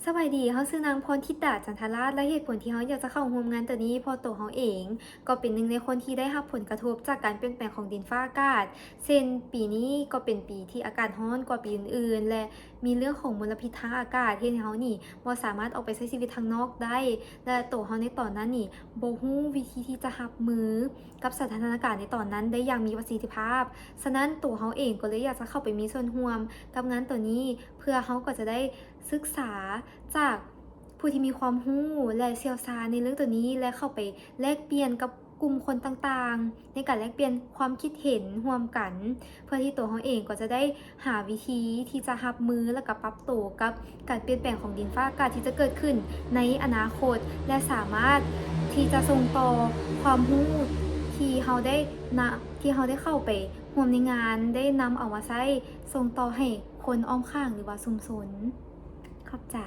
ສະບາຍດີ, ເຮົາຊື່ນາງ ພອນທິດດາ ຈັນທະລາດ ແລະ ເຫດຜົນທີ່ເຮົາຢາກຈະເຂົ້າຮ່ວມງານໂຕນີ້ ເພາະໂຕເຮົາເອງກໍເປັນໜຶ່ງໃນຄົນທີ່ໄດ້ຮັບຜົນກະທົບຈາກການປ່ຽນແປງຂອງດິນຟ້າອາກາດ ເຊັ່ນ ປີນີ້ກໍເປັນປີທີ່ອາກາດຮ້ອນກວ່າປີອື່ນໆ ແລະ ມີເລື່ອງຂອງມົນລະພິດທາງອາກາດ ເຮັດໃຫ້ເຮົານີ້ບໍ່ສາມາດອອກໄປໃຊ້ຊີວິດທາງນອກໄດ້ ແລະ ໂຕເຮົາໃນຕອນນັ້ນນີ້ບໍ່ຮູ້ວິທີທີ່ຈະຮັບມືກັບສະຖານະການໃນຕອນນັ້ນໄດ້ຢ່າງມີປະສິດທິພາບ. ສະນັ້ນໂຕເຮົາເອງກໍເລີຍຢາກຈະເຂົ້າໄປມີສ່ວນຮ່ວມກັບງານໂຕນີ້ ເພື່ອເຮົາກໍຈະໄດ້ສຶກສາຈາກຜູ້ທີ່ມີຄວາມຮູ້ ແລະ ຊ່ຽວຊານໃນເລື່ອງໂຕນີ້ ແລະ ເຂົ້າໄປແລກປ່ຽນກັບກຸ່ມຄົນຕ່າງໆ ໃນການແລກປ່ຽນຄວາມຄິດເຫັນຮ່ວມກັນ ເພື່ອທີ່ໂຕເຮົາເອງກໍຈະໄດ້ຫາວິທີທີ່ຈະຮັບມື ແລະ ກໍປັບໂຕກັບການປ່ຽນແປງຂອງດິນຟ້າອາກາດທີ່ຈະເກີດຂຶ້ນໃນອະນາຄົດ ແລະ ສາມາດທີ່ຈະສົ່ງຕໍ່ຄວາມຮູ້ທີ່ເຮົາໄດ້ນະ ທີ່ເຮົາໄດ້ເຂົ້າໄປຮ່ວມໃນງານ ໄດ້ນຳເອົາມາໃຊ້ສົ່ງຕໍ່ໃຫ້ຄົນອ້ອມຂ້າງ ຫຼືວ່າຊຸມຊົນ. ຂອບໃຈ.